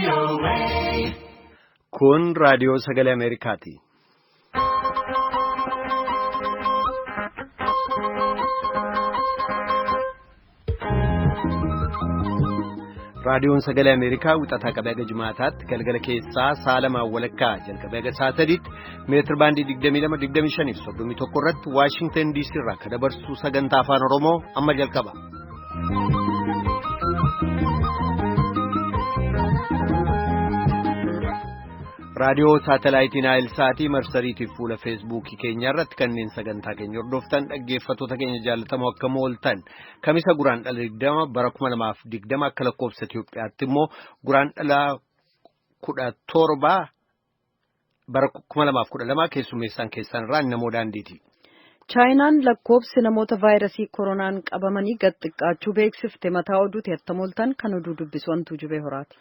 VOA. Kun raadiyoo sagalee Ameerikaati. Raadiyoon sagalee Ameerikaa wixataa qabee haga Jimaataatti galgala keessaa sa'a lamaan walakkaa jalqabee haga sa'a sadiitti meetir baandii 22, 25 fi 31 irratti Waashingtan DC irraa kan dabarsu sagantaa afaan Oromoo amma jalqaba. Raadiyoo saatalaayitii Naayil Saatii marsariitiif fuula feesbuukii keenya irratti kanneen sagantaa keenya hordoftan dhaggeeffattoota keenya jaallatamoo akkam ooltan kamisa guraandhala 20 bara 2020 akka lakkoofsa Itiyoophiyaatti immoo guraandhala 17 bara 2012 keessummeessaan keessan irraa namoo daandiiti. Chaayinaan lakkoofsi namoota vaayirasii koronaan qabamanii gad xiqqaachuu beeksifte. Mataa oduuti attam ooltan kan oduu dubbisu wantuu jubee horaati.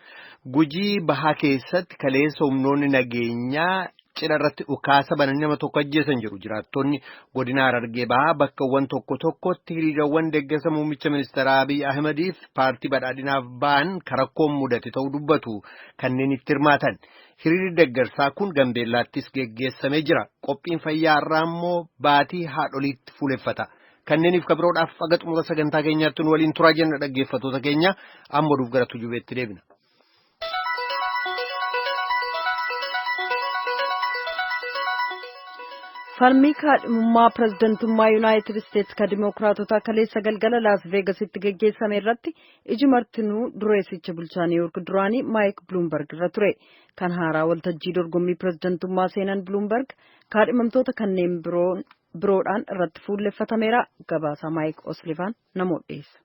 Gujii bahaa keessatti kaleessa humnoonni nageenyaa cidha irratti dhukaasa bananii nama tokko ajjeesan jiru. Jiraattonni godina Harargee bahaa bakkawwan tokko tokkotti hiriirawwan deeggarsa muummicha ministeeraa Abiy Ahimadiif paartii badhaadhinaaf ba'an karakkoon mudate ta'uu dubbatu kanneen itti hirmaatan. Hiriirri deeggarsaa kun Gambeellaattis geggeessamee jira. Qophiin fayyaa irraa immoo baatii haadholiitti fuuleffata. Kanneeniif kabiroodhaaf haga xumura sagantaa keenyaatti nu waliin turaa jenna dhaggeeffattoota keenya amma oduuf gara tujubeetti deebina. Falmii kaadhimummaa pirezidantummaa Yuunaayitid Isteetsi ka Dimookiraatotaa kaleessa galgala Laas Veegasitti geggeessame irratti iji martinuu dureessicha bulchaa Niiwuork duraanii Maayik Biluumberg irra ture. Kan haaraa waltajjii dorgommii pirezidantummaa seenan Biluumberg kaadhimamtoota kanneen biroodhaan irratti fuulleffatameera. Gabaasa Maayik Oslivaan namoota dhiyeessa.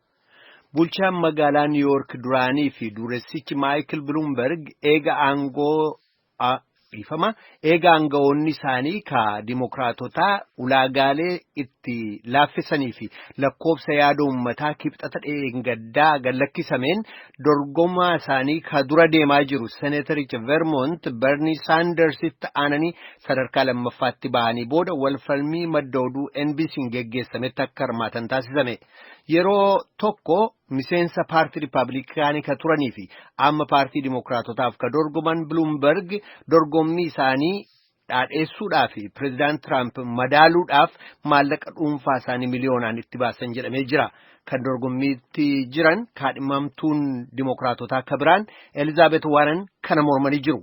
Bulchaan magaalaa Niiwuork duraanii fi dureessichi Maayikil Biluumberg eega aangoo dhiifama eega aangawoonni isaanii ka dimookiraatotaa ulaagaalee itti laaffisanii fi lakkoofsa yaada uummataa kibxata dheengaddaa gallakkisameen dorgomaa isaanii ka dura deemaa jiru seneetaricha Vermont Bernie Saandersitti aananii sadarkaa lammaffaatti bahanii booda walfalmii madda oduu NBC'n geggeessametti akka hirmaatan taasisame. Yeroo tokko miseensa paartii Riippaabilikaanii ka turanii fi amma paartii Dimookiraatotaaf ka dorgoman Biluumberg dorgommii isaanii dhaadheessuudhaa fi pireezidaant Tiraamp madaaluudhaaf maallaqa dhuunfaa isaanii miliyoonaan itti baasan jedhamee jira. Kan dorgommiitti jiran kaadhimamtuun Dimookiraatotaa ka biraan Elizaabeet Warren kana mormanii jiru.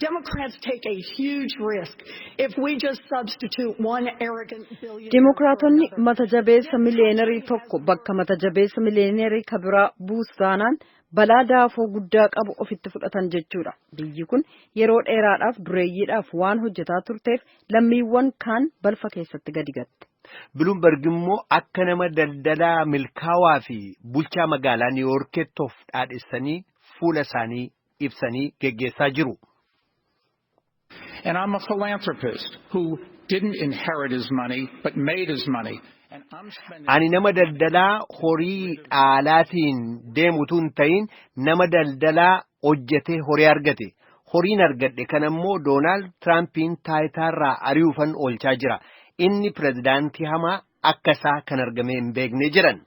Democrats take a huge risk if we just substitute one arrogant billionaire. Dimookiraatonni mata jabeessa miliyoonerii tokko bakka mata jabeessa miliyoonerii ka biraa buusaanaan balaa daafoo guddaa qabu ofitti fudhatan jechuudha. Biyyi kun yeroo dheeraadhaaf dureeyyiidhaaf waan hojjetaa turteef lammiiwwan kaan balfa keessatti gadi gatte. Biluumberg immoo akka nama daldalaa milkaawaa fi bulchaa magaalaa Niiwoorkitti of dhaadhessanii fuula isaanii ibsanii geggeessaa jiru. And I'm a philanthropist who didn't inherit his money, but made his money. And I'm spending. Ani nama daldalaa horii dhaalaatiin deemutu hin ta'in nama daldalaa hojjetee horii argate. Horiin argadhe kana immoo Doonaald Tiraampiin taayitaarraa ari'uufan oolchaa jira. Inni pirezidaantii hamaa akka isaa kan argamee hin beekne jedhan.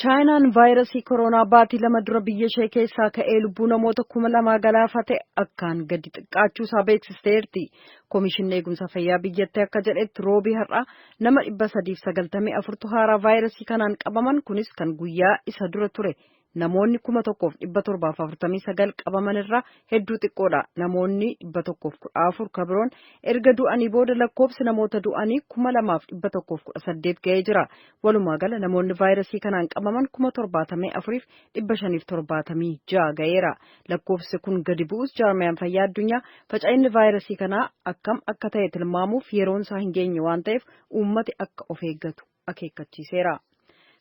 Chaayinaan vaayirasii koronaa baatii 2 dura biyya ishee keessaa ka'ee lubbuu namoota 2000 galaafate akkaan gadi xiqqaachuusaa beeksisteerti. Komishinni eegumsa fayyaa biyyattii akka jedhetti roobii har'aa nama 394tu haaraa vaayirasii kanaan qabaman, kunis kan guyyaa isa dura ture namoonni 1749 qabaman irraa hedduu xiqqoodha. Namoonni 114 kabiroon erga du'anii booda lakkoofsi namoota du'anii 2118 ga'ee jira. Walumaa gala namoonni vaayirasii kanaan qabaman 74,576 ga'eera. Lakkoofsi kun gadi bu'us jaarmiyaan fayyaa addunyaa faca'inni vaayirasii kanaa akkam akka ta'e tilmaamuuf yeroon isaa hin geenye waan ta'eef uummati akka of eeggatu akeekkachiiseera.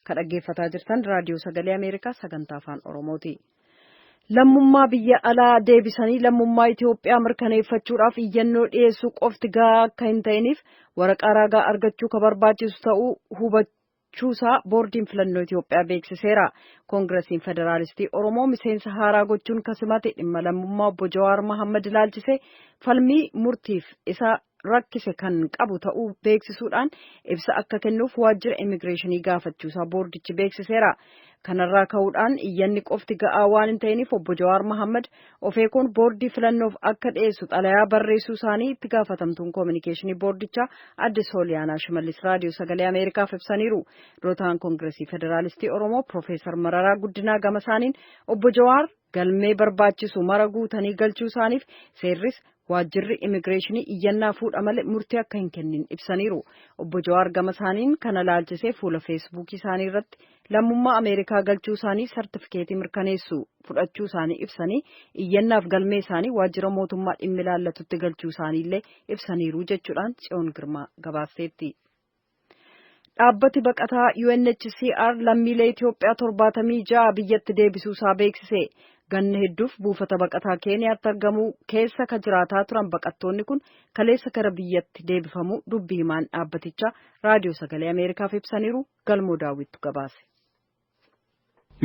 Kan dhaggeeffataa jirtan raadiyoo sagalee Ameerikaa sagantaa afaan Oromooti. Lammummaa biyya alaa deebisanii lammummaa Itoophiyaa mirkaneeffachuudhaaf iyyannoo dhiyeessuu qofti gahaa akka hin ta'iniif waraqaa ragaa argachuu ka barbaachisu ta'uu hubachuusaa boordiin filannoo Itoophiyaa beeksiseera. Koongiresiin Federaalistii Oromoo miseensa haaraa gochuun kasimate dhimma lammummaa obbo Jawaar Mohammad ilaalchise falmii murtiif isa rakkise kan qabu ta'uu beeksisuudhaan ibsa akka kennuuf waajjira immigireeshinii gaafachuusaa boordichi beeksiseera. Kanarraa ka'uudhaan iyyanni qofti ga'aa waan hin ta'iniif obbo Jawaar Mohaammed ofeekoon boordii filannoof akka dhiyeessu xalayaa barreessuu isaanii itti gaafatamtuun koominikeeshinii boordichaa adde Sooliyaanaa Shimallis raadiyoo sagalee Ameerikaaf ibsaniiru. Durataan Koongireesii Federaalistii Oromoo Piroofeesar Mararaa Guddinaa gama isaaniin obbo Jawaar galmee barbaachisu mara guutanii galchuu isaaniif seerris waajjirri immigireeshinii iyyannaa fuudha malee murtii akka hin kennin ibsaniiru. Obbo Jawaar gama isaaniin kana laalchisee fuula feesbuukii isaanii irratti lammummaa Ameerikaa galchuu isaanii sartifikeetii mirkaneessu fudhachuu isaanii ibsanii iyyannaaf galmee isaanii waajjira mootummaa dhimmi ilaallatutti galchuu isaaniillee ibsaniiru jechuudhaan Tsiyoon Girmaa gabaaseetti. Dhaabbati baqataa UNHCR lammiilee Itoophiyaa 76 biyyatti deebisuu isaa beeksise. Ganna hedduuf buufata baqataa Keeniyaatti argamu keessa ka jiraataa turan baqattoonni kun kaleessa gara biyyatti deebifamu dubbii himaan dhaabbatichaa raadiyoo sagalee Ameerikaaf ibsaniiru. Galmoo Daawwittu gabaase.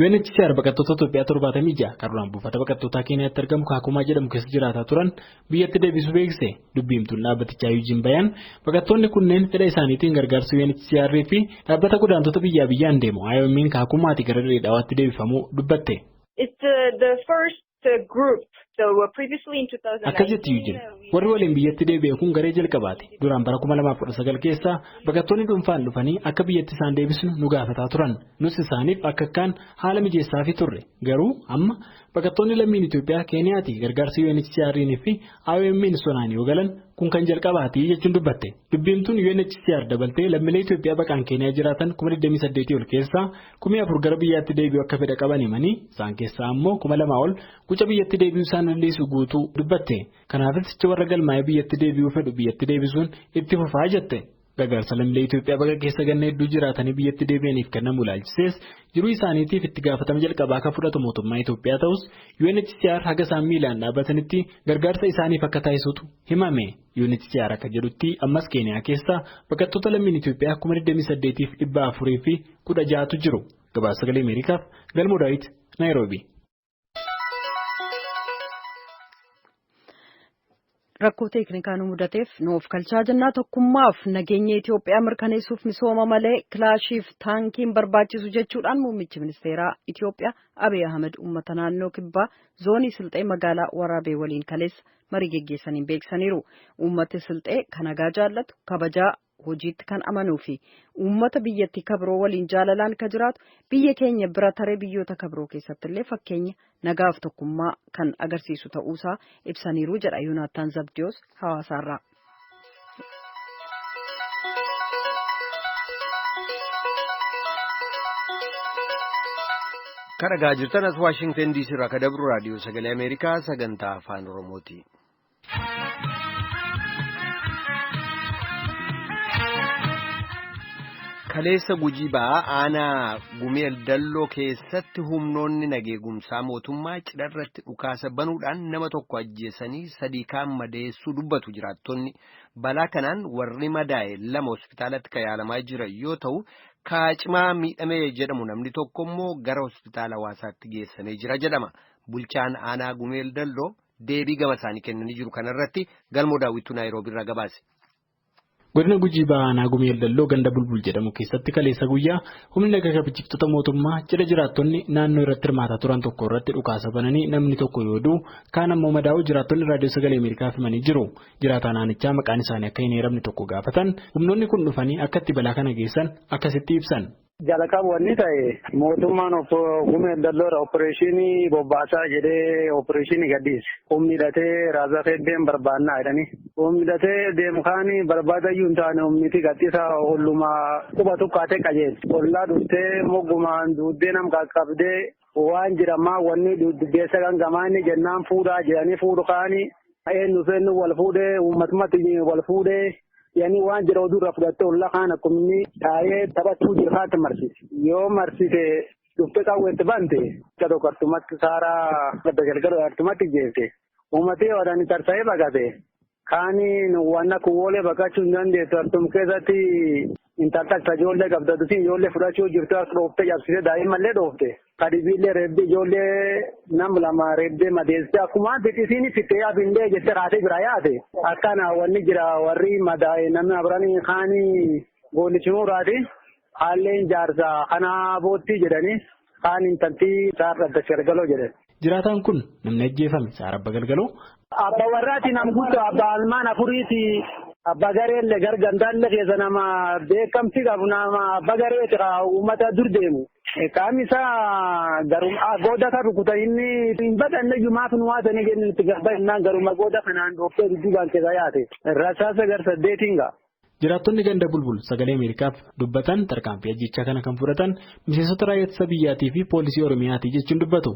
UNHCR baqattoota Itoophiyaa 76 kan duraan buufata baqattootaa Keeniyaatti argamu Kaakumaa jedhamu keessa jiraataa turan biyyatti deebisuu beeksise. Dubbii himtuun dhaabbatichaa Yuujiin Bayaan baqattoonni kunneen fedha isaaniitiin gargaarsa UNHCR fi dhaabbata godaantota biyyaa biyyaan deemu IOM'n Kaakumaatti gara dirree dhaawaatti deebifamuu dubbatte. Akkas jetti Yuujiin warri waliin biyyatti deebi'e kun garee jalqabaati. Duraan bara 2019 keessa baqattoonni dhuunfaan dhufanii akka biyyatti isaan deebisnu nu gaafataa turan. Nus isaaniif akka akkaan haala mijeessaafii turre. Garuu amma baqattoonni lammiin Itoophiyaa Keeniyaatti gargaarsa UNHCR'n fi IOM'n sonaan yoo galan kun kan jalqabaati jechuun dubbatte. Dubbiimtuun UNHCR dabaltee lammiilee Itoophiyaa baqaan Keeniyaa jiraatan 28,000 ol keessaa 4,000 gara biyyaatti deebi'uu akka fedha qaban himanii isaan keessaa ammoo 2,000 ol guca biyyatti deebi'uu isaan dandeessu guutuu dubbatte. Kanaafis warra galmaa'ee biyyatti deebi'uu fedhu biyyatti deebisuun itti fufaa jette. Gargaarsa lammiilee Itoophiyaa baqa keessa ganna hedduu jiraatanii biyyatti deebi'aniif kennamu ilaalchisees jiruu isaaniitiif itti gaafatama jalqabaa akka fudhatu mootummaa Itoophiyaa ta'us UNHCR haga isaan miilaan dhaabbatanitti gargaarsa isaaniif akka taasisutu himame. UNHCR akka jedhutti ammas Keeniyaa keessa baqattoota lammiin Itoophiyaa 28,416 jiru. Gabaasa sagalee Ameerikaaf Galmoo Daawit, Naayiroobi. Rakkoo teeknikaa nu mudateef nuuf kalchaa jennaa. Tokkummaaf nageenya Itoophiyaa mirkaneessuuf misooma malee kilaashiif taankiin barbaachisu jechuudhaan muummichi ministeeraa Itoophiyaa Abiy Ahmed uummata naannoo kibbaa zoonii Silxee magaalaa Waraabee waliin kaleessa marii geggeessaniin beeksisaniiru. Uummati Silxee kan nagaa jaallatu, kabajaa hojiitti kan amanuu fi uummata biyyattii kabiroo waliin jaalalaan ka jiraatu biyya keenya bira taree biyyoota kabiroo keessatti illee fakkeenya nagaaf tokkummaa kan agarsiisu ta'uusaa ibsaniiru jedha Yoonaattaan Zabdiyoos hawaasaarraa. Kan dhagaa jirtan as Waashingtan DC irraa kan dabru raadiyoo sagalee Ameerikaa sagantaa afaan Oromooti. Kaleessa Gujii ba'aa aanaa Gumeel Dalloo keessatti humnoonni nageegumsaa mootummaa cidharratti dhukaasa banuudhaan nama tokko ajjeesanii sadii kaan madeessuu dubbatu jiraattonni. Balaa kanaan warri madaa'e lama hospitaalatti kan yaalamaa jiran yoo ta'u, kaacimaa miidhamee jedhamu namni tokko immoo gara hospitaala hawaasaatti geessamee jira jedhama. Bulchaan aanaa Gumeel Dalloo deebii gama isaanii kennanii jiru kanarratti Galmoo Daawwituu Naayiroobii irraa gabaase. Godina Gujii Bahaa Aanaa Gumeel Dalloo ganda Bulbul jedhamu keessatti kaleessa guyyaa humni nagaa kabachiiftota mootummaa cidha jiraattonni naannoo irratti hirmaataa turan tokko irratti dhukaasa bananii namni tokko yoo du'u kaan ammoo madaa'uu jiraattonni raadiyoo sagalee Ameerikaaf himanii jiru. Jiraataa naannichaa maqaan isaanii akka hin eeramne tokko gaafatan humnoonni kun dhufanii akka itti balaa kana geessan akkasitti ibsan. Jalqaba wanni ta'e mootummaan Gumeel Dalloodha opereeshinii bobbaasaa jedhee opereeshinii gadhiise. Humni hidhatee raasaa feddeen barbaannaa jedhanii. Humni hidhatee deemu kaanii barbaadayyuu hin taane humniti gadhiisa ollumaa quba tukkaatee qajeelti. Ollaa dhuftee moggumaan duuddee nam qaqqabdee waan jiramaa wanni duddeessa gangamaanni jennaan fuudhaa jedhanii fuudhu kaanii eenyu feennu wal fuudhee uummatumatti wal fuudhee. Yani waan jira oduu irraa fudhattee ollaa kaan akkuma inni taa'ee taphachuu jiru kaatti marsite. Yoo marsite dhuftee qawweetti bante akka tokko artumatti saaraa gadda galgala artumatti geesse. Uummatee wadaan tarsa'ee baqate. Kaaniin waan akka woolee baqachuu hin dandeessu artum keessatti intaltakta ijoollee qabda dutii ijoollee fudhachuu jirtu as dhooftee cabsite daa'immallee dhoofte. Kadibiillee reebdee ijoollee nam lama reebdee madeessite akkuma biqisiin fittee abindee jettee kaatee bira yaate. Akkana wanni jira warri madaa'e namni abiranii kaanii goolichimuuraati. Haalleen jaarsaa kanaa boottii jedhanii Kaan intaltii Saarra Addachee Galgaloo jedhan. Jiraataan kun namni ajjeefame Saara Abba Galgaloo. Abba warraati nam guddoo abba almaan afuriiti. Abba gareellee gargantaallee keessa nama beekamtii qabu nama abba gareeti uummata dur deemu. Qaamni isaa garuma gooda kan rukutan inni hin badanne jumaaf nu waatanii kennu itti gabba garuma gooda kanaan dhooftee dudduubaan keessa yaate. Rasaasa gar saddeetiin ga'a. Jiraattonni ganda bulbul sagalee Ameerikaaf dubbatan tarkaanfii ajjechaa kana kan fudhatan miseensota raayyaa ittisa biyyaatii fi poolisii Oromiyaatii jechuun dubbatu.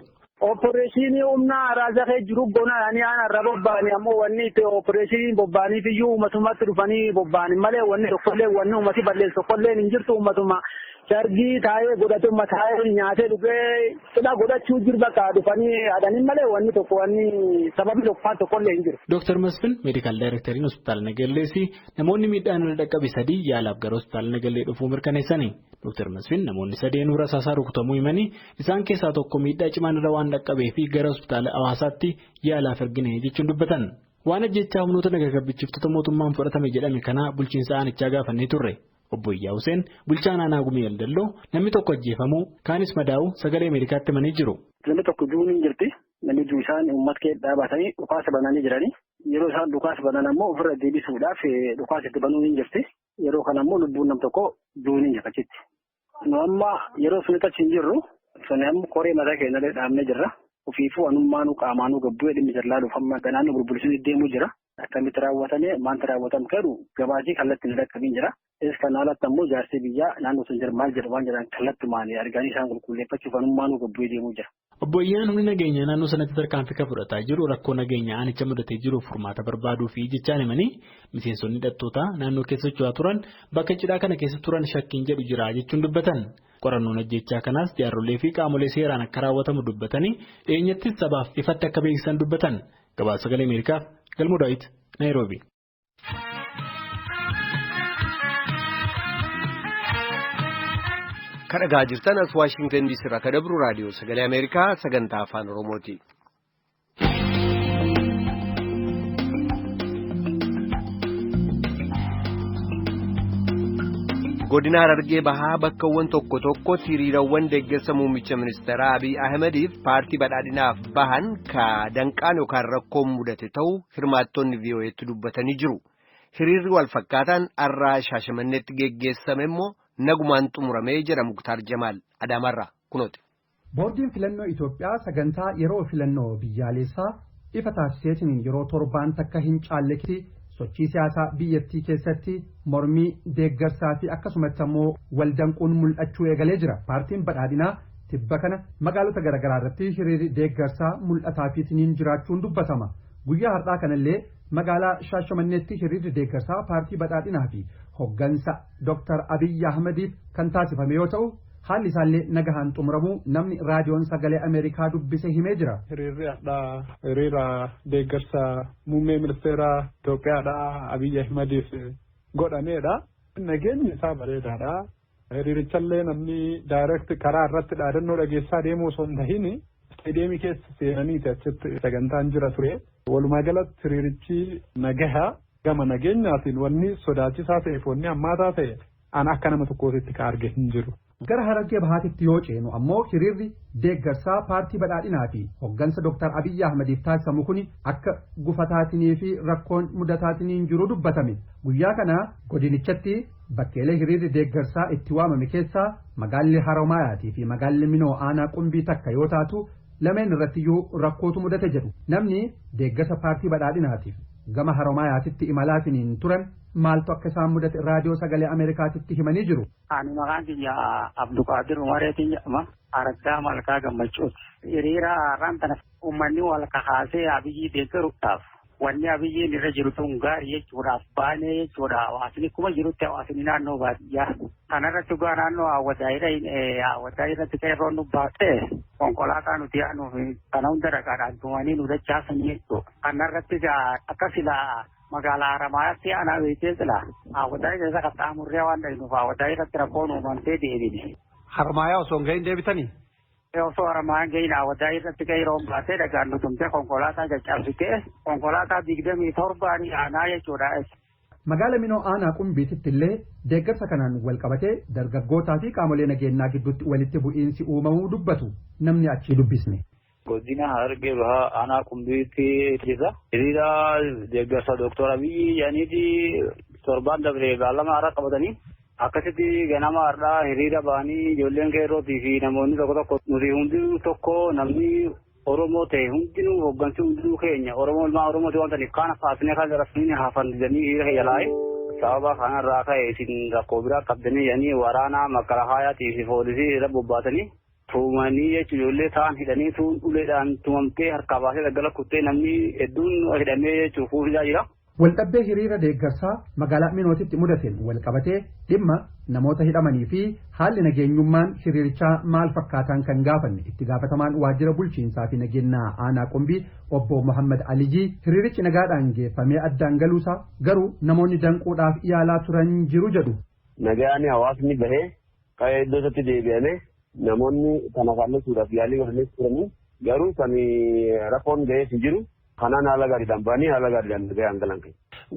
Opereeshinii humna raasakee jiru goonaan aanarra bobba'anii ammoo wanni itti opereeshinii bobba'aniif iyyuu uummatummaatti dhufanii bobba'anii malee wanni tokkollee wanni uummati balleessu tokkollee hin jirtu uummatuma sargii taa'ee godhate taa'ee nyaatee dhugee cidha godhachuu jiru bakka dhufanii haadhanii malee wanni tokko wanni sababni tokko tokkollee hin jiru. Dooktar Masfin meedikaal daayireekteriin hospitaala Nagalleessi namoonni miidhaan irra dhaqqabe sadii yaalaaf gara hospitaala Nagallee dhufuu mirkaneessani. Dooktar Masfin namoonni sadeenuu rasaasaa rukutamuu himanii isaan keessaa tokko miidhaa cimaan irra waan dhaqqabee fi gara hospitaala Hawaasaatti yaalaaf ergine jechuun dubbatan. Waan ajjechaa humnoota naga kabbichiftoota mootummaan fudhatame jedhame kana bulchiinsa aanichaa gaafannee turre. Obbo Iyyaa Hussein bulchaa aanaa Gumii Eldalloo namni tokko ajjeefamuu kaanis madaa'uu sagalee Ameerikaatti himanii jiru. Namni tokko du'uun hin jirti. Namni du'u isaan uummata keessa dhaabatanii dhukaasa bananii jiranii. Yeroo isaan dhukaasa banan ammoo ofirra deebisuudhaaf dhukaasa itti banuun hin jirti. Yeroo kana ammoo lubbuun nam tokko du'uun hin jirti achitti. Nu amma yeroo sunitti achi hin jirru suni amma koree mataa keenyallee dhaabnee jirra. Ofiifuu anummaanuu qaamaanuu gabbu'ee dhimmi jallaaluuf amma naannoo bulbullisuun deemuu jira. Akkamitti raawwatame maanta raawwatamu jedhu gabaasii kallattiin hin dhaqqabiin jira. Is kana alatti ammoo jaarsi biyyaa naannoo sun jiru maal jedhu waan jedhan kallattumaan arganii isaan qulqulleeffachuuf anummaanuu gabbu'ee deemuu jira. Obbo Iyyaan humni nageenyaa naannoo sanatti tarkaanfii kan fudhataa jiru rakkoo nageenyaa aanicha mudatee jiruuf furmaata barbaaduu fi jechaan himanii miseensonni hidhattootaa naannoo keessa socho'aa turan bakka cidhaa kana keessa turan shakkiin jedhu jira jechuun dubbatan. Qorannoon ajjechaa kanaas jaarrolee fi qaamolee seeraan akka raawwatamu dubbatanii dhiyeenyattis sabaaf ifatti akka beeksisan dubbatan. Gabaasa sagalee Ameerikaaf Galmoo Daawit Naayiroobi. Kan dhagaa jirtan as Waashingtan DC irraa kan dabru raadiyoo sagalee Ameerikaa sagantaa afaan Oromooti. Godina Harargee Bahaa bakkawwan tokko tokkotti hiriirawwan deeggarsa muummicha ministeeraa Abiy Ahimadiif paartii badhaadhinaaf bahan ka danqaan yookaan rakkoon mudate ta'uu hirmaattonni VOA'tti dubbatanii jiru. Hiriirri wal fakkaataan har'aa Shaashamanneetti geggeessame immoo nagumaan xumuramee jira Muktaar Jamaal Adaamaarraa kunooti. Boordiin filannoo Itoophiyaa sagantaa yeroo filannoo biyyaalessaa ifa taasiseetiin yeroo torbaan takka hin caalletti sochii siyaasaa biyyattii keessatti mormii deeggarsaa fi akkasumatti ammoo waldanquun mul'achuu eegalee jira. Paartiin badhaadhinaa tibba kana magaalota garaagaraa irratti hiriirri deeggarsaa mul'ataa fi jiraachuun dubbatama. Guyyaa har'aa kanallee magaalaa Shaashamanneetti hiriirri deeggarsaa paartii badhaadhinaa fi hoggansa Dr. Abiyyi Ahmediif kan taasifame yoo ta'u haalli isaallee nagahaan xumuramuu namni raadiyoon sagalee Ameerikaa dubbise himee jira. Hiriirri har'aa hiriira deeggarsa muummee ministeera Itoophiyaadhaa Abiyyi Ahmediif godhameedha. Nageenyi isaa bareedaadha. Hiriirichallee namni daayireekt karaa irratti dhaadannoo dhageessaa deemuu osoo hin tahin isteediyeemii keessa seenaniiti achitti sagantaan jira ture. Walumaa galatti hiriirichi nagaha gama nageenyaatiin wanni sodaachisaa ta'eef wanni hammaataa ta'e an akka nama tokkootitti ka arge hin jiru. Gara Harargee Bahaatitti yoo ceenu ammoo hiriirri deeggarsaa paartii badhaadhinaa fi hoggansa Dr. Abiyyi Ahmediif taasifamu kun akka gufataatinii fi rakkoon mudataatiniin jiru dubbatame. Guyyaa kana godinichatti bakkeelee hiriirri deeggarsaa itti waamame keessaa magaalli Haromaayaatii fi magaalli Minoo aanaa qumbii takka yoo taatu lameen irrattiyyuu rakkootu mudate jedhu. Namni deeggarsa paartii badhaadhinaatiif gama Haromaayaatitti imalaatiniin turan maaltu akka isaan mudate raadiyoo sagalee Ameerikaatitti himanii jiru. Ani maqaan kiyya Abduqaadir Umareetiin jedhama. Araggaa Malkaa Gammachuuti. Hiriira har'aan tana uummanni wal kakaasee Abiyyi deeggaruudhaaf wanni Abiyyiin irra jiru tun gaarii jechuudhaaf baanee jechuudha. Hawaasni kuma jirutti hawaasni naannoo baadiyyaa. Kanarratti dhugaa naannoo hawwataa irratti qeerroon nu baatee konkolaataa nuti yaanuuf kana hunda dhagaadhaan tumanii nu dachaasanii jechuudha. Kanarratti akka silaa magaalaa Haramaatti aanaa beektee sila hawwataa keessa qaxxaamurree waan dhaynuuf hawwataa irratti rakkoon uumamtee deebine. Harmaayaa osoo hin gahin deebitanii? Osoo Haramaayaan gahin hawwataa irratti qeerroon baatee dhagaan nu tumtee konkolaataa caccabsitee konkolaataa 27 aanaa jechuudha. Magaala Minoo aanaa Qumbiititti illee deeggarsa kanaan wal qabatee dargaggootaa fi qaamolee nageenyaa gidduutti walitti bu'iinsi uumamuu dubbatu namni achii dubbisne. Godina Harargee Bahaa aanaa Qumbiitti jira. Hiriira deeggarsa Dooktor Abiyyi jedhaniiti torbaan dabre beellama haaraa qabatanii akkasitti ganama har'aa hiriira ba'anii ijoolleen qeerrootii fi namoonni tokko tokko nuti hundinuu tokko namni Oromoo ta'e hundinuu hooggansi hundinuu keenya Oromoo ilmaan Oromooti waan ta'aniif kaan faasnee kaan jarasanii hafan jedhanii hiriira keenya laa'e. Sababa kanarraa ka'e isin rakkoo biraa qabdanii jedhanii waraana makalaahaayaatii fi poolisii irra bobbaasanii tumanii jechuun ijoollee ta'an hidhanii tuun uleedhaan tumamtee harkaa baasee daggala kuttee namni hedduun hidhamee jechuun fuufisaa jira. Waldhabdee hiriira deeggarsaa magaalaa Minootitti mudateen walqabatee dhimma namoota hidhamanii fi haalli nageenyummaan hiriirichaa maal fakkaataan kan gaafanne itti gaafatamaan waajjira bulchiinsaa fi nageenyaa aanaa Qumbii obbo Muhammad Alijii hiriirichi nagaadhaan geeffamee addaan galuusaa garuu namoonni danquudhaaf yaalaa turan jiru jedhu. Nagaan hawaasni bahee qa'ee iddoo isaatti deebi'ame namoonni kana faallisuudhaaf yaalii godhanii turanii garuu kan rakkoon ga'ees hin jiru. Kanaan haala gaariidhaan ba'anii haala gaariidhaan ga'aan galan.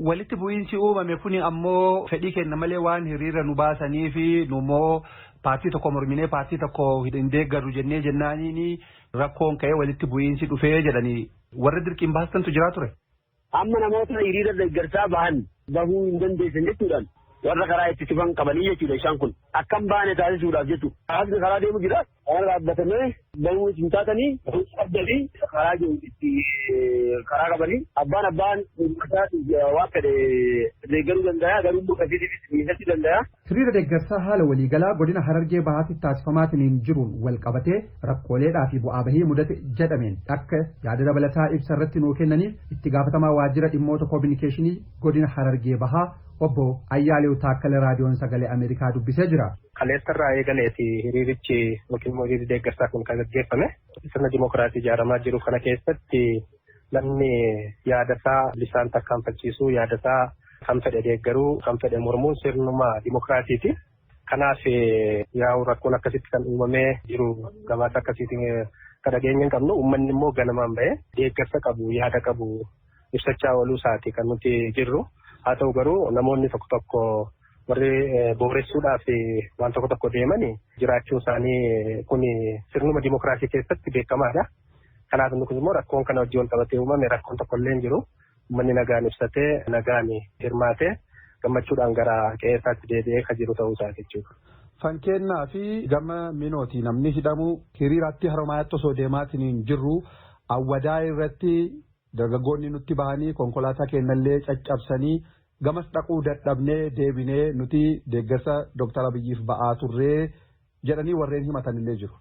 Walitti bu'iinsi uumame kuni ammoo fedhii kenna malee waan hiriira nu baasanii fi nummoo paartii tokko morminee paartii tokko hin deeggarru jennee jennaaniin rakkoon ka'ee walitti bu'iinsi dhufee jedhanii warra dirqiin baastantu jiraa ture. Amma namoota hiriira deeggarsaa bahan bahuu hin dandeessan jechuudhaan warra karaa itti cufan qabanii jechuudha isaan kun akkam baane taasisuudhaaf jechuudha. Hawaasni karaa deemu jira. Karaa dhaabbatamee bahuu hin taatanii qabdanii karaa itti karaa qabanii abbaan abbaan waan fedhe deeggaruu danda'a garuu immoo miidhachuu danda'a. Hiriira deeggarsaa haala waliigalaa godina Harargee Bahaatti taasifamaatiin jiruun wal qabatee rakkooleedhaa fi bu'aa bahii mudate jedhameen akka yaada dabalataa ibsa irratti nuu kennaniif itti gaafatamaa waajjira dhimmoota koominikeeshinii godina Harargee Bahaa obbo Ayyaalew Taakkala raadiyoon sagalee Ameerikaa dubbisee jira. Kaleessarraa eegaleeti hiriirichi yookiin immoo hiriirri deeggarsaa kun kan gaggeeffame sirna dimookiraasii ijaaramaa jiru kana keessatti namni yaadasaa bilisaan tarkaanfachiisuu yaadasaa kan fedhe deeggaruu kan fedhe mormuun sirnuma dimookiraasiiti. Kanaaf yaa'u rakkoon akkasitti kan uumamee jiru gabaasa akkasiitiin kan dhageenya hin qabnu uummanni immoo ganamaan bahee deeggarsa qabu yaada qabu ibsachaa ooluu isaati kan nuti jirru. Haa ta'u garuu namoonni tokko tokko warri booressuudhaaf waan tokko tokko deeman jiraachuun isaanii kun sirnuma dimookiraasii keessatti beekamaadha. Kanaaf inni kun immoo rakkoon kana wajjin wal qabatee uumame rakkoon tokko illee hin jiru. Uummanni nagaan ibsatee nagaan hirmaatee gammachuudhaan gara qe'ee isaatti deebi'ee kan jiru ta'uu isaa jechuudha. Fankennaa fi gama minooti namni hidhamu hiriiraatti haromaatti osoo deemaatiin hin jirru awwadaa irratti dargaggoonni nutti bahanii konkolaataa keenyallee caccabsanii gamas dhaquu dadhabnee deebinee nuti deeggarsa Dooktar Abiyyiif ba'aa turree jedhanii warreen himatan illee jiru.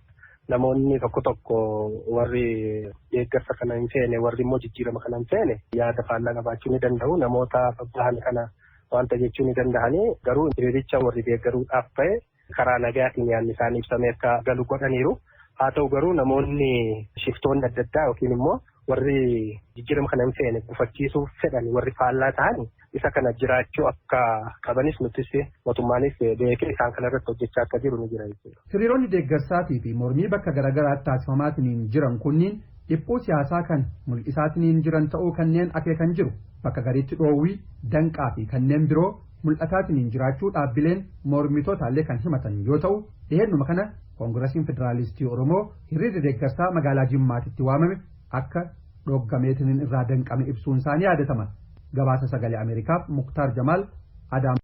Namoonni tokko tokko warri deeggarsa kana hin feene warri immoo jijjiirama kana hin feene yaada faallaa qabaachuu ni danda'u. Namoota bahan kana wanta jechuu ni danda'anii garuu hiriiricha warri deeggaruudhaaf ba'e karaa nagaatiin yaadni isaanii ibsamee akka galu godhaniiru. Haa ta'u garuu namoonni shiftoonni adda addaa yookiin immoo warri jijjiirama kana hin feene gufachiisuuf fedhan warri faallaa ta'an isa kana jiraachuu akka qabanis nutis mootummaanis beekee isaan kana irratti hojjechaa akka jiru ni jira jechuudha. Hiriironni deeggarsaatii fi mormii bakka garaagaraatti taasifamaatiin jiran kunniin dhiphuu siyaasaa kan mul'isaatiin jiran ta'uu kanneen akeekan jiru bakka gariitti dhoowwii danqaa fi kanneen biroo mul'ataatiin jiraachuu dhaabbileen mormitootallee kan himatan yoo ta'u dhiheennuma kana koongirasiin federaalistii Oromoo hiriirri deeggarsaa magaalaa Jimmaatitti waamame akka dhoggameetiin irraa danqame ibsuun isaanii yaadatama. Gabaasa sagalee Ameerikaaf Muktaar Jamaal Adaama.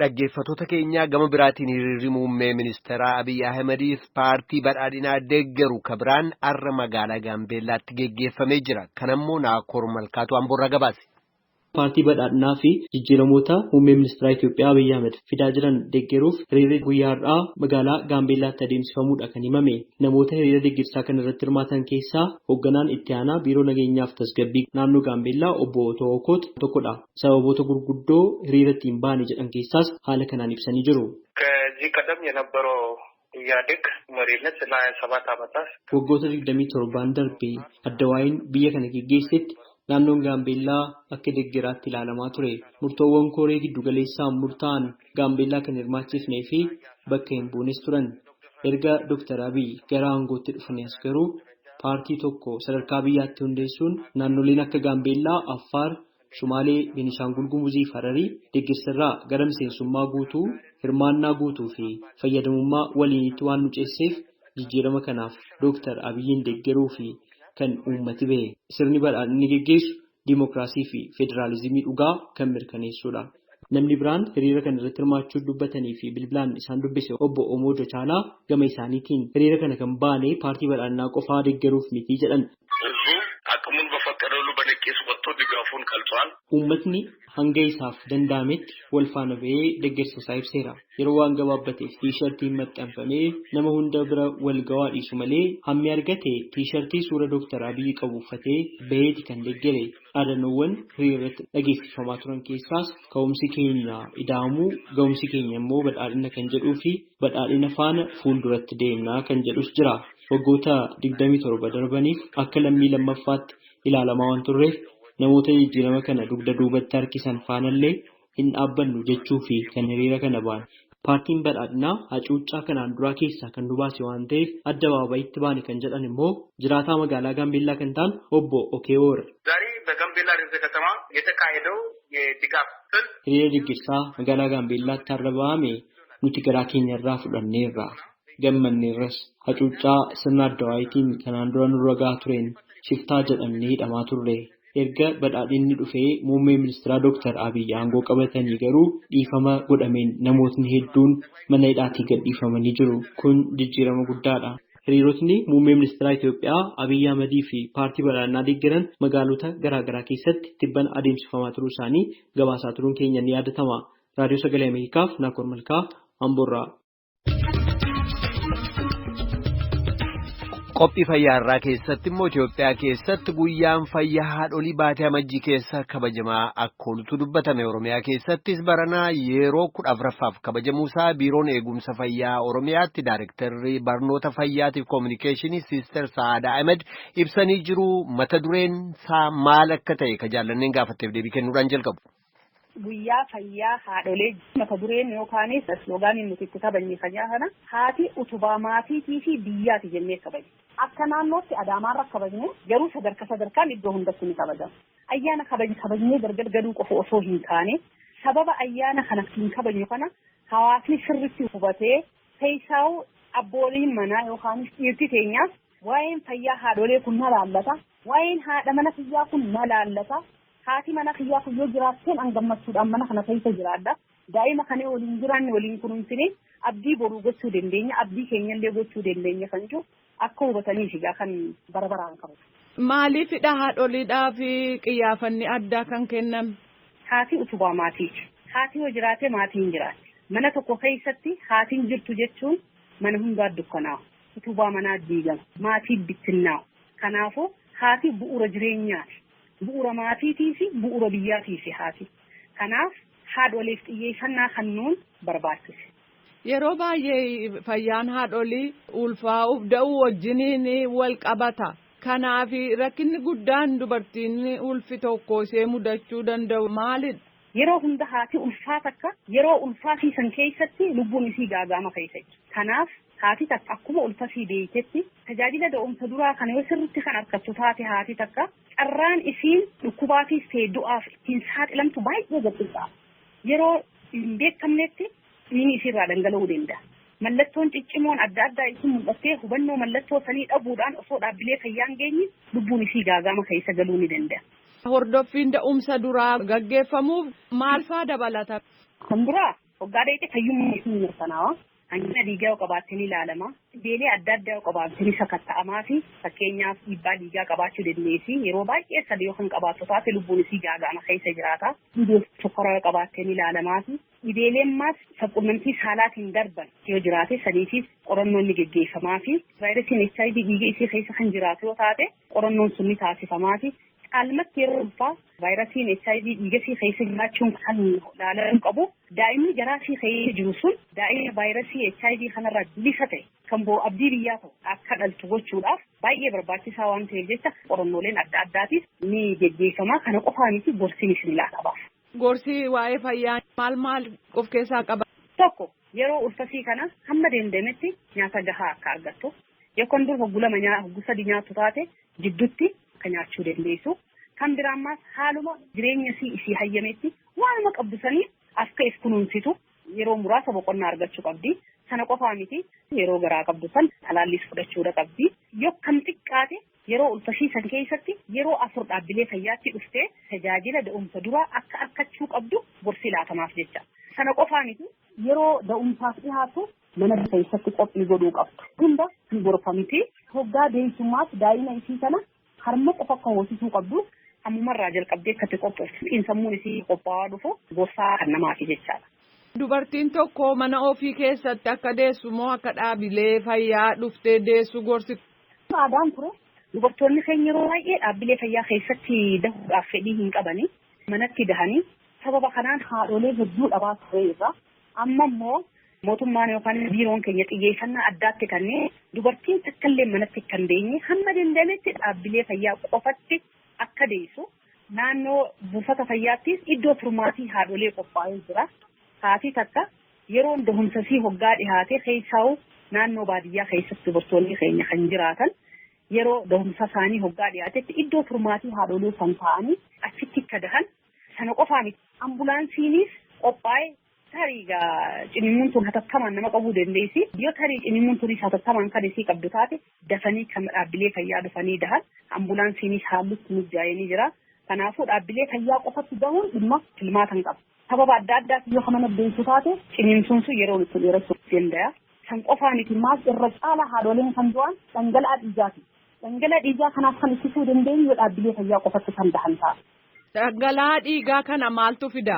Dhaggeeffattoota keenyaa gama biraatiin hiriirri muummee ministeeraa Abiyyi Ahimadiif paartii badhaadhinaa deeggaru kabiraan har'a magaalaa Gaambeellaatti geggeeffamee jira. Kanammoo Naakoor Malkaatu Amboorraa gabaase. Paartii badhaadhinaa fi jijjiiramoota muummee ministeeraa Itoophiyaa Abiyyi Ahmed fidaa jiran deeggaruuf hiriirri guyyaa har'aa magaalaa Gaambeellaatti adeemsifamuudha kan himame. Namoota hiriira deeggarsaa kana irratti hirmaatan keessaa hoogganaan itti aanaa biiroo nageenyaaf tasgabbii naannoo Gaambeellaa obbo Otoo Okoot tokkodha. Sababoota gurguddoo hiriira ittiin baane jedhan keessaas haala kanaan ibsanii jiru. ከዚህ ቀደም የነበረው ኢህአዴግ መሪነት ለ27 ዓመታት Waggoota 27 darbee adda waa'een biyya kana geggeessetti Naannoon Gaambeellaa akka deeggaraatti ilaalamaa ture. Murtoowwan koree giddugaleessaan murtaa'an Gaambeellaa kan hirmaachisnee fi bakka hin buunes turan. Erga Dooktar Abiyyi gara aangootti dhufanii as garuu paartii tokko sadarkaa biyyaatti hundeessuun naannoleen akka Gaambeellaa, Affaar, Sumaalee, Beenishaangul Gumuzii fi Hararii deeggarsarraa gara miseensummaa guutuu, hirmaannaa guutuu fi fayyadamummaa waliinitti waan nu ceesseef jijjiirama kanaaf Dooktar Abiyyiin deeggaruu fi kan uummati bahe sirni badhaadhinni geggeessu diimokiraasii fi federaalizimii dhugaa kan mirkaneessudha. Namni biraan hiriira kana irratti hirmaachuu dubbatanii fi bilbilaan isaan dubbise obbo Omoo Jocaalaa gama isaaniitiin hiriira kana kan baane paartii badhaadhinaa qofaa deeggaruuf miti jedhan. Uummatni hanga isaaf danda'ametti wal faana bahee deeggarsa isaa ibseera. Yeroo waan gabaabbateef tiishartiin maxxanfamee nama hunda bira wal gawaa dhiisu malee hammi argate tiishartii suura Dooktar Abiyyi qabu uffatee baheeti kan deeggare. Dhaadannoowwan hiriira irratti dhageessifamaa turan keessaas ka'umsi keenya ida'amuu, ga'umsi keenya immoo badhaadhina kan jedhuu fi badhaadhina faana fuulduratti deemnaa kan jedhus jira. Waggoota 27 darbaniif akka lammii lammaffaatti ilaalamaa waan turreef namoota jijjiirama kana dugda duubatti harkisan faanallee hin dhaabbannu jechuu fi kan hiriira kana baane. Paartiin badhaadhinaa hacuuccaa kanaan duraa keessaa kan nu baase waan ta'eef addabaabayitti baane kan jedhan immoo jiraataa magaalaa Gaambeellaa kan ta'an obbo Okeewoor. Hiriira deeggarsaa magaalaa Gaambeellaatti har'a bahame nuti garaa keenyarraa fudhanneerra. Gammanneerras hacuuccaa sirna addawaayitiin kanaan dura nurra gahaa tureen shiftaa jedhamnee hidhamaa turre. Erga badhaadhinni dhufee muummee ministeeraa Dooktar Abiyyi aangoo qabatanii garuu dhiifama godhameen namootni hedduun mana hidhaatii gadhiifamanii jiru. Kun jijjiirama guddaadha. Hiriirotni muummee ministeeraa Itoophiyaa Abiyyi Ahmadii fi paartii badhaadhinaa deeggaran magaalota garaa garaa keessatti tibbana adeemsifamaa turuu isaanii gabaasaa turuun keenya ni yaadatama. Raadiyoo Sagalee Ameerikaaf Naakoor Malkaa Amboorraa. Qophii fayyaa irraa keessatti immoo Itoophiyaa keessatti guyyaan fayyaa haadholii baatee amajjii keessa kabajamaa akka oolutu dubbatame. Oromiyaa keessattis baranaa yeroo 14ffaaf kabajamuusaa biiroon eegumsa fayyaa Oromiyaatti daayirektarri barnoota fayyaatiif koominikeeshinii Siister Sa'aadaa Ahmed ibsanii jiru. Mata dureen isaa maal akka ta'e ka jaallanneen gaafatteef deebii kennuudhaan jalqabu. Guyyaa fayyaa haadholee mata dureen yookaanis isloogaaniin nuti itti kabajne fayyaa kana haati utubaa maatiitii fi biyyaati jennee kabajne. Akka naannootti Adaamaarra kabajne garuu sadarkaa sadarkaan iddoo hundatti ni kabajama. Ayyaana kabajnee gargar galuu qofa osoo hin taane sababa ayyaana kana hin kabajnu kana hawaasni sirriitti hubatee keessaa'u abbooliin manaa yookaanis dhiirti teenyaas waa'een fayyaa haadholee kun na laallata, waa'een haadha mana kiyyaa kun na laallata. Haati mana kiyyaa kun yoo jiraatteen an gammachuudhaan mana kana keessa jiraadha. Daa'ima kana waliin jiraanne waliin kunuunsine abdii boruu gochuu dandeenya, abdii keenyallee gochuu dandeenya kan jiru akka hubataniif egaa kan bara baraan qabu. Maaliifidha haadholiidhaaf xiyyeeffannaan addaa kan kenname? Haati utubaa maatiiti. Haati yoo jiraate maatiin jiraatti. Mana tokko keessatti haatiin jirtu jechuun mana hundaa dukkanaa'u. Utubaa manaa diigama. Maatiin bittinnaa'u. Kanaafuu haati bu'uura jireenyaati. Bu'uura maatiitii fi bu'uura biyyaatiif haati. Kanaaf haadholeef xiyyeeffannaa kennuun barbaachise. Yeroo baay'ee fayyaan haadholii ulfaa'uuf da'uu wajjiniin wal qabata. Kanaaf rakkinni guddaan dubartiin ulfi tokko ishee mudachuu danda'u maalidha? Yeroo hunda haati ulfaa takka yeroo ulfaatii san keessatti lubbuun isii gaagaama keessa jirti. Kanaaf haati takka akkuma ulfasii beeytetti tajaajila da'umsa duraa kana yoo sirriitti kan argattu taate haati takka carraan isiin dhukkubaatiif ta'e du'aaf ittiin saaxilamtu baay'ee gad-xiqqaa. Yeroo hin beekamnetti dhiigni isiirraa dhangala'uu danda'a. Mallattoon ciccimoon adda addaa isin mul'attee hubannoo mallattoo sanii dhabuudhaan osoo dhaabbilee fayyaa hin geenye lubbuun isii gaagaama keessa galuu ni danda'a. Hordoffiin da'umsa duraa gaggeeffamuuf maal faa dabalata? Kan biraa waggaa dheedhee fayyummaa isii mirkanaawa. Hanqina dhiigaa yoo qabaatte ni ilaalama. Dhibeelee adda addaa yoo qabaatte ni sakatta'amaa fi fakkeenyaaf dhiibbaa dhiigaa qabaachuu dandeessi. Yeroo baay'ee sadii yoo kan qabaattu taate lubbuun isii gaaga'ama keessa jiraata. Dhibee sukkaraa yoo qabaatte ni ilaalamaa fi dhibeeleen maas saalqunnamtii saalaatiin darban yoo jiraate saniifis qorannoon ni geggeeffamaa fi vaayirasiin HIV dhiiga isii keessa kan jiraatu yoo taate qorannoon sun ni taasifamaa fi caalmatti yeroo ulfaa vaayirasiin HIV dhiiga isii keessa jiraachuun kan ilaalamuu qabu daa'imni garaa isii keessa jiru sun daa'ima vaayirasii HIV kanarraa bilisa ta'e kan bo'oo abdii biyyaa ta'u akka dhaltu gochuudhaaf baay'ee barbaachisaa waan ta'eef jecha qorannooleen adda addaatiif ni geggeeffama. Kana qofaa miti gorsiinis ni laatama. Gorsi waa'ee fayyaa maal maal of keessaa qaba? Tokko yeroo ulfasii kana hamma danda'ametti nyaata gahaa akka argattu yookaan dur hogguu lama hogguu sadi nyaattu taate jidduutti akka nyaachuu dandeessu. Kan biraa ammaas haaluma jireenya isii hayyametti waanuma qabdu saniif akka if kunuunsitu yeroo muraasa boqonnaa argachuu qabdi. Sana qofaa miti yeroo garaa qabdu san talaallis fudhachuudha qabdi. Yoo kam xiqqaate yeroo ulfashii san keessatti yeroo 4 dhaabbilee fayyaatti dhuftee tajaajila da'umsa duraa akka argachuu qabdu gorsi laatamaaf jecha. Sana qofaa miti yeroo da'umsaaf dhiyaatu mana keessatti qophii godhuu qabdu. Hunda hin gorfamti. Hoggaa deessummaas daa'ima isii kana harma qofa akka hoosisuu qabdu. Ammumarraa jalqabdee akkatti qophooftu. Sammuun isii qophaa'aa dhufu gorsaa kan namaafi jechaadha. Dubartiin tokko mana ofii keessatti akka deessu moo akka dhaabilee fayyaa dhuftee deessu gorsi? Aadaan ture. Dubartoonni keenya yeroo baay'ee dhaabbilee fayyaa keessatti dahuudhaaf fedhii hin qabani. Manatti dahanii sababa kanaan haadholee hedduu dhabaa ture irra. Amma immoo mootummaan yookaan biiroon keenya xiyyeeffannaa addaatti kennee dubartiin takkallee manatti kan deenye hamma danda'ametti dhaabbilee fayyaa qofatti akka deessu naannoo buufata fayyaattis iddoo turmaatii haadholee qophaa'ee jira. Haati takka yeroo dahumsasii hoggaa dhihaate keessaa'u naannoo baadiyyaa keessatti dubartoonni keenya kan jiraatan yeroo dahumsa isaanii hoggaa dhihaatetti iddoo turmaatii haadholee kan taa'anii achitti akka dahan sana qofaa miti. Ambulaansiinis qophaa'e tarii ciniinsuun tun hatattamaan nama qabuu dandeessi. Yoo tarii ciniinsuun tunis hatattamaan kan isii qabdu taate dafanii kan dhaabbilee fayyaa dhufanii dahan ambulaansiinis haallutti mijaa'ee ni jira. Kanaafuu dhaabbilee fayyaa qofatti dahuun dhimma filmaatan qaba. Sababa adda addaatiin yoo mana deessu taate ciniinsuun sun yeroo itti dheerachuu danda'a. Kan qofaa miti maas irra caala haadholeen kan du'an dhangala'aa dhiigaati. Dhangala'aa dhiigaa kanaaf kan ittisuu dandeenyu yoo dhaabbilee fayyaa qofatti kan dahan ta'a. Dhangala'aa dhiigaa kana maaltu fida?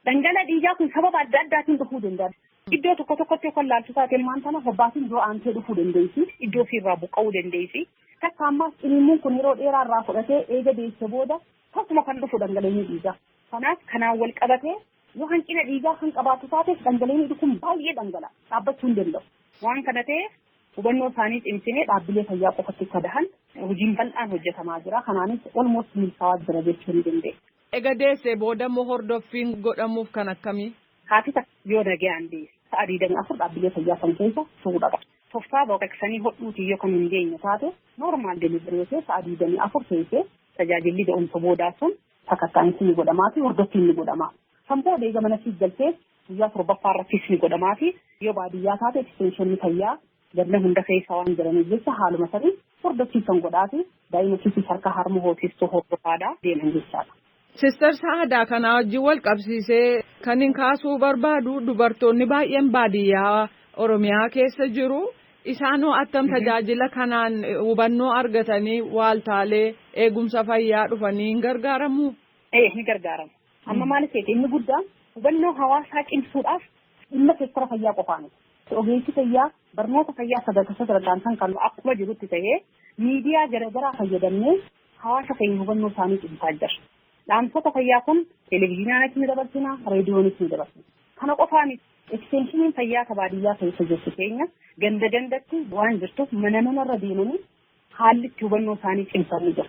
Dhangala'aa dhiigaa kun sababa adda addaatiin dhufuu danda'a. Iddoo tokko tokkotti kan laaltu taate maan tana hobbaatiin doo aantee dhufuu dandeessi. Iddoo ofiirraa buqqa'uu dandeessi. Takka ammaas ciniinsuun kun yeroo dheeraa irraa fudhatee eega deesse booda tasuma kan dhufu dhangala'aan dhiigaa. Kanaaf kanaan wal qabatee yoo hanqina dhiigaa kan qabaatu taates dhangala'aan kun baay'ee dhangala'a. Dhaabbachuu hin danda'u. Waan kana ta'eef hubannoo isaanii cimsinee dhaabbilee fayyaa qofatti akka dahan hojiin bal'aan hojjetamaa jira. Kanaanis almost milkaa'aa jira jechuu ni dandeenya. Ega deessee booda immoo hordoffiin godhamuuf kan akkamii? Haati takka yoo nagayaan deesse sa'a 24 dhaabbilee fayyaa kan keessa turuu qaba. Tooftaa baqaqsanii hodhuutii yoo kan hin geenye taate normaal deliverii yoo sa'a 24 keessee tajaajilli da'umsa boodaa sun sakatta'insi ni godhamaa fi hordoffiin ni godhamaa. Kan booda eega mana siif galtee guyyaa 7ffaa irrattis ni godhamaa fi yoo baadiyyaa taate ekstenshinii fayyaa ganna hunda keessa waan jiraniif jecha haaluma sanii hordofsiisan godhaa fi daa'ima isiis harka harma hoosistuu hordofaadhaa deeman jechaadha. Sister Saadaa kana wajjin wal qabsiisee kan hin kaasuu barbaadu dubartoonni baay'een baadiyyaa Oromiyaa keessa jiru. Isaanoo attam tajaajila kanaan hubannoo argatanii waaltaalee eegumsa fayyaa dhufanii hin gargaaramu? Ni gargaaramu. Amma maal seete inni guddaan hubannoo hawaasaa cimsuudhaaf dhimma seektara fayyaa qofaa miti. Ogeessi fayyaa barnoota fayyaa sadarkaa sadarkaan kan kennu akkuma jirutti ta'ee miidiyaa garaagaraa fayyadamnee hawaasa keenya hubannoo isaanii cimsaa jira. Dhaamsota fayyaa kun televezyiinaanis ni dabarsina, reediyoonis ni dabarsina. Kana qofaa miti. Eksteenshiniin fayyaa ka baadiyyaa keessa jirtu keenya ganda gandatti waan jirtuuf mana manarra deemanii haalli itti hubannoo isaanii cimsanii jira.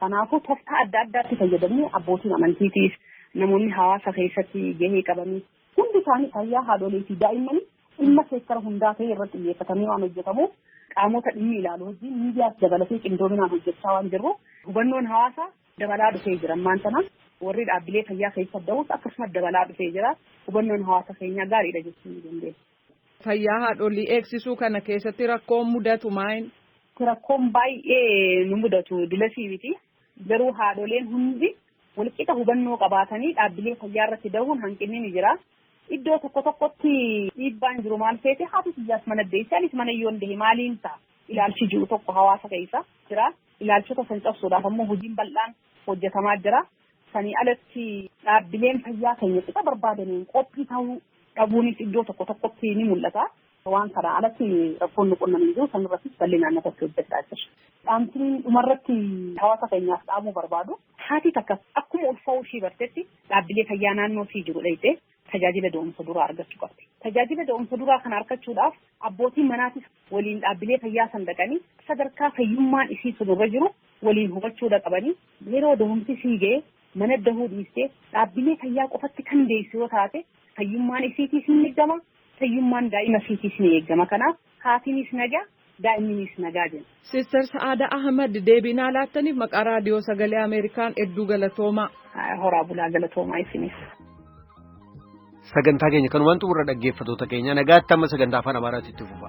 Kanaafuu tooftaa adda addaatti fayyadamnee abbootiin amantiitiif namoonni hawaasa keessatti gahee qabanii hundi isaanii fayyaa haadholii fi daa'immanii dhimma seektara hundaa ta'e irratti xiyyeeffatamee waan hojjetamuuf qaamota dhimmi ilaalu wajjin miidiyaas dabalatee qindoominaan hojjechaa waan jirru hubannoon hawaasaa dabalaa dhufee jira. Ammaan tana warri dhaabbilee fayyaa keessa da'us akkasumas dabalaa dhufee jira. Hubannoon hawaasa keenyaa gaariidha jechuu ni dandeenya. Fayyaa haadholii eegsisuu kana keessatti rakkoon mudatu maal? Rakkoon baay'ee nu mudatu dilasii miti. Garuu haadholeen hundi walqixa hubannoo qabaatanii dhaabbilee fayyaa irratti da'uun hanqinni ni jira. Iddoo tokko tokkotti dhiibbaan jiru maal feete haati xiyyaas mana deesse anis mana yoon dehe maaliin ta'a ilaalchi jiru tokko hawaasa keessa jira. Ilaalchota san cabsuudhaaf ammoo hojiin bal'aan hojjetamaa jira. Sanii alatti dhaabbileen fayyaa keenya qixa barbaadaniin qophii ta'uu dhabuunis iddoo tokko tokkotti ni mul'ata. Waan kana alatti rakkoon nu qunnamee jiru sanirrattis bal'inaan irratti hojjechaa jira. Dhaamsiin dhumarratti hawaasa keenyaaf dhaamuu barbaadu. Haati takka akkuma ulfaa'uu ishii bartetti dhaabbilee fayyaa naannoo ishii jiru dhayitee tajaajila da'umsa duraa argachuu qabdi. Tajaajila da'umsa duraa kana argachuudhaaf abbootiin manaatis waliin dhaabbilee fayyaa san dhaqanii sadarkaa fayyummaan isii sunirra jiru waliin hubachuudha qabanii yeroo da'umsi isii ga'e mana dahuu dhiistee dhaabbilee fayyaa qofatti kan deessu yoo taate fayyummaan isiitiis ni eegama, fayyummaan daa'ima isiitiis ni eegama. Kanaaf haatiinis nagaa, Daa'imninis nagaa jenna. Sister Sa'aada Ahmad deebii naa laattaniif maqaa raadiyoo sagalee Ameerikaan hedduu galatoomaa. Horaa bulaa galatoomaa isinis. Sagantaa keenya kanumaan xumurra dhaggeeffattoota keenya nagaatti amma sagantaa afaan Amaaraatti itti fufa.